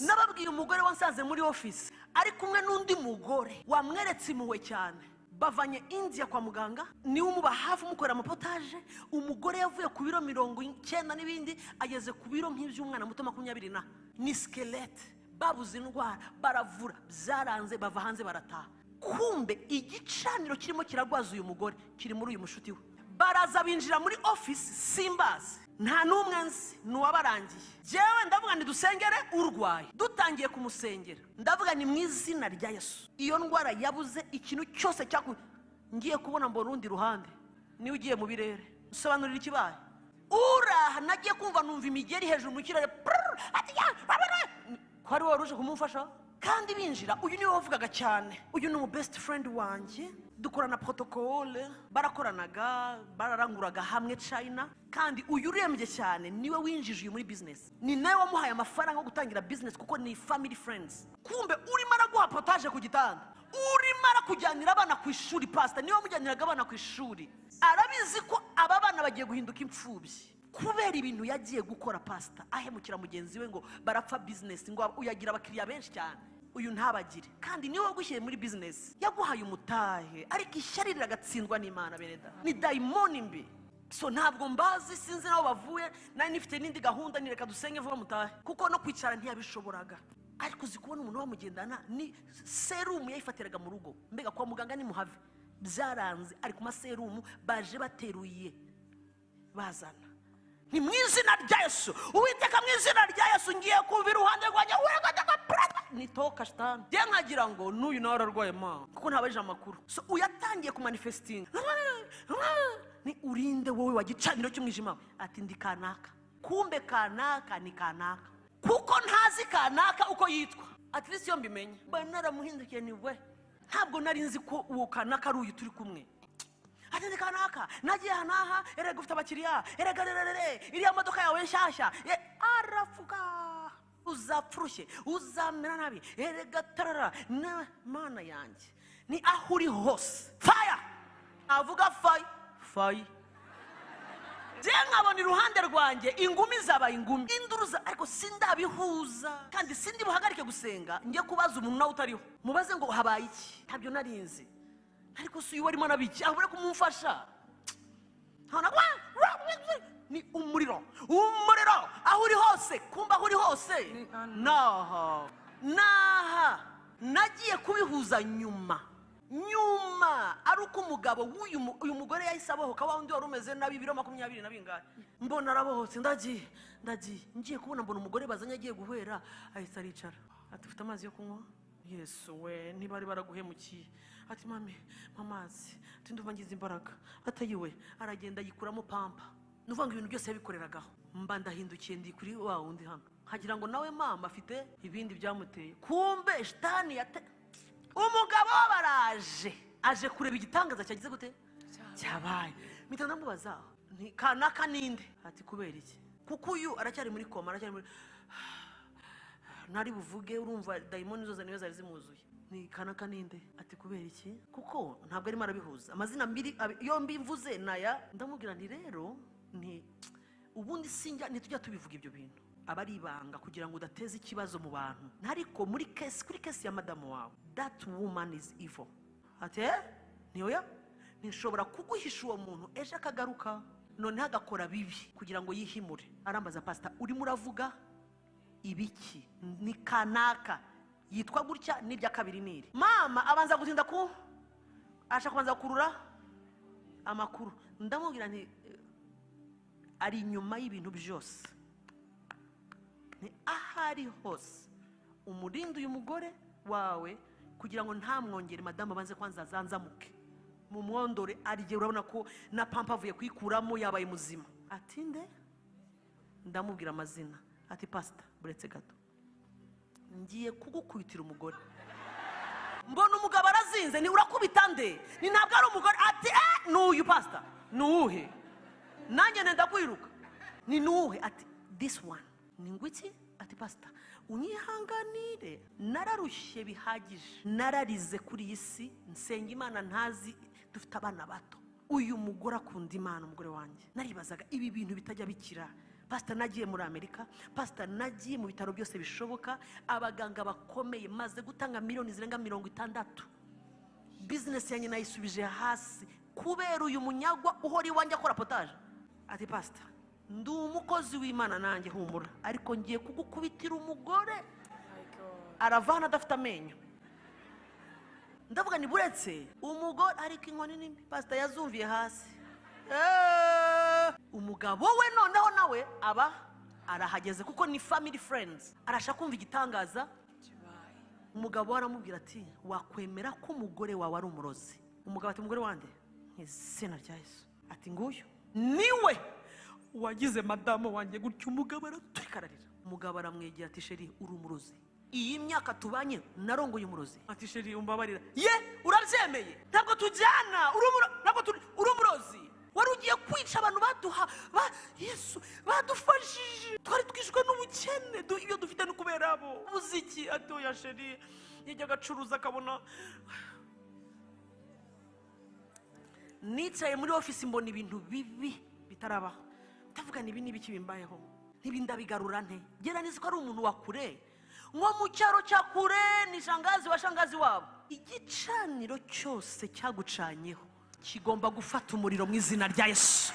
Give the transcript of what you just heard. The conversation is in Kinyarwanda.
Nababwiye umugore wansanze muri office ari kumwe n'undi mugore wamweretse impuhwe cyane, bavanye India kwa muganga, niwe umuba hafi umukorera amapotaje. Umugore yavuye ku biro 90 n'ibindi ageze ku biro nk'iby'umwana muto 20 na ni skelete. Babuze indwara, baravura, byaranze, bava hanze barataha. Kumbe igicaniro kirimo kiragwaza uyu mugore kiri muri uyu mushuti we. Baraza binjira muri office, simbazi, nta n'umwe nzi, ni uwabarangiye. Jewe ndavuga ni dusengere urwaye. Dutangiye kumusengera ndavuga ni mu izina rya Yesu, iyo ndwara yabuze ikintu cyose cyaku. Ngiye kubona mbona urundi ruhande niwe ugiye mu birere, nsobanurira ikibaye. Uraha nagiye kumva numva imigeri hejuru mu kirere, ko ari wowe uje kumufasha. Kandi binjira, uyu niwe wavugaga cyane, uyu ni umu best friend wanjye, dukorana protocole, barakoranaga, bararanguraga hamwe China. Kandi uyu urembye cyane niwe winjije uyu muri business, ni nawe wamuhaye amafaranga yo gutangira business kuko ni family friends. Kumbe urimo araguha potage ku gitanda, urimo arakujyanira abana ku ishuri, pastor niwe wamujyaniraga abana ku ishuri. Arabizi ko aba bana bagiye guhinduka imfubyi kubera ibintu yagiye gukora. Pastor ahemukira mugenzi we ngo barapfa business, ngo uyagira abakiriya benshi cyane, uyu ntabagire. Kandi niwe wagushyiriye muri business, yaguhaye umutahe, ariko ishyari riragatsindwa n'Imana. Bene da, ni dayimoni mbi. So ntabwo mbazi, sinzi naho bavuye, nari nifite n'indi gahunda, ni reka dusenge vuba mutahe, kuko no kwicara ntiyabishoboraga. Ariko uzi kubona umuntu bamugendana, ni serumu yayifatiraga mu rugo, mbega kwa muganga nimuhave, byaranze, ari ku maserumu, baje bateruye bazana. Ni mu izina rya Yesu, Uwiteka, mu izina rya Yesu, ngiye kumva iruhande rwanjye nitoka shitani. Njye nkagira ngo n'uyu nawe ararwaye ma, kuko ntabaje amakuru. So uyatangiye kumanifestinga, ni urinde wowe wa gicaniro cy'umwijima? Ati ndi kanaka. Kumbe kanaka ni kanaka, kuko ntazi kanaka uko yitwa. At least iyo mbimenye mba naramuhindukiye. Ni we, ntabwo nari nzi ko uwo kanaka ari uyu turi kumwe. Ati ndi kanaka, nagiye aha n'aha, erega ufite abakiriya, erega rerere iriya modoka yawe nshyashya. Aravuga uzapfa urushye, uzamera nabi, erega tarara na mana yanjye. Ni aho uri hose faya, avuga faya faya. Njye nkabona iruhande rwanjye ingumi zabaye ingumi, induru za, ariko sindabihuza. Kandi sindi buhagarike gusenga njye kubaza umuntu nawe utariho, mubaze ngo habaye iki, ntabyo narinzi. Ariko si uyu warimo anabiki, ahubwo kumumfasha. Ni umuriro, umuriro aho uri hose. Kumba aho uri hose naha naha. Nagiye kubihuza nyuma nyuma, ari uko umugabo w'uyu uyu mugore yahise abohoka, wa wundi wari umeze nabi, ibiro 20 na bingahe, mbona arabohotse. Ndagiye, ndagiye, ngiye kubona mbona umugore bazanye agiye guhera, ahise aricara. Ati ufite amazi yo kunywa? Yesu we, ntibari baraguhemukiye. Ati mami, mpa amazi. Ati ndumva ngize imbaraga. Atayiwe aragenda yikuramo pampa. Ni ukuvuga ngo ibintu byose yabikoreragaho. Mba ndahindukiye, ndi kuri wa wundi hano, nkagira ngo nawe mama afite ibindi byamuteye. Kumbe shitani yate umugabo we baraje, aje kureba igitangaza cyagize gute cyabaye. Mpita ndamubaza nti kanaka ninde? Ati kubera iki? Kuko uyu aracyari muri koma, aracyari muri ntari buvuge, urumva dayimoni zose niwe zari zimuzuye. Ni kanaka ninde? Ati kubera iki? Kuko ntabwo arimo arabihuza amazina mbiri yombi mvuze naya. Ndamubwira nti rero nti ubundi sinjya, ntitujya tubivuga ibyo bintu, aba ari ibanga kugira ngo udateze ikibazo mu bantu. Ariko muri case, kuri case ya madamu wawe, that woman is evil. Ati eh, ni oya, ntishobora kuguhisha uwo muntu, ejo akagaruka noneho agakora bibi kugira ngo yihimure. Arambaza, pasita, urimo uravuga ibiki? Ni kanaka yitwa gutya, n'irya kabiri niri. Mama abanza gutinda ku ashaka kubanza gukurura amakuru. Ndamubwira nti ari inyuma y'ibintu byose, ni aho ari hose umurinde uyu mugore wawe kugira ngo ntamwongere. Madamu abanze kwanza azanzamuke, mumwondore arye. Urabona ko na pampa avuye kuyikuramo, yabaye muzima. Ati nde? Ndamubwira amazina. Ati pasita, buretse gato, ngiye kugukubitira umugore. Mbona umugabo arazinze. Ni urakubita nde? Ni ntabwo ari umugore. Ati eh, ni uyu. Pasita, ni uwuhe? Nanjye nenda kwiruka. Ni nuwuhe? Ati this one. Ni ngwiki? Ati pasita, unyihanganire, nararushye bihagije, nararize kuri iyi si, nsenga Imana ntazi, dufite abana bato, uyu mugore akunda Imana, umugore wanjye. Naribazaga ibi bintu bitajya bikira. Pasita, nagiye muri Amerika. Pasita, nagiye mu bitaro byose bishoboka, abaganga bakomeye, maze gutanga miliyoni zirenga 60. Bizinesi yanjye nayisubije hasi kubera uyu munyagwa uhora iwanjye akora potage. Ati: "Pasita, ndi umukozi w'Imana nanjye, humura, ariko ngiye kugukubitira umugore arava hano adafite amenyo." Ndavuga ni buretse umugore, ariko inkoni ni mbi. Pasita, yazumviye hasi. Umugabo we noneho nawe aba arahageze, kuko ni family friends, arashaka kumva igitangaza. Umugabo we aramubwira ati: "Wakwemera ko umugore wawe ari umurozi?" Umugabo ati: "Umugore wanjye?" Mu izina rya Yesu. Ati: "Nguyu niwe wagize madamu wanjye gutyo." Umugabo araturika, ararira. Umugabo aramwegera ati: "Chérie, uri umurozi. Iyi myaka tubanye narongoye umurozi." Ati: "Chérie, umbabarira." "Ye, urabyemeye? Ntabwo tujyana. Ntabwo turi, uri umurozi. Wari ugiye kwica abantu baduha ba Yesu badufashije. Twari twishwe n'ubukene. Ibyo dufite ni kubera abo muziki." Ati: "Oya chérie, yajyaga acuruza akabona." Nicaye muri ofisi, mbona ibintu bibi bitarabaho. Ndavuga: "Nibi n'ibiki bimbayeho? Ntibi ndabigarura nte?" Gera nzi ko ari umuntu wa kure, nko mu cyaro cya kure, ni shangazi wa shangazi wabo. Igicaniro cyose cyagucanyeho kigomba gufata umuriro mu izina rya Yesu.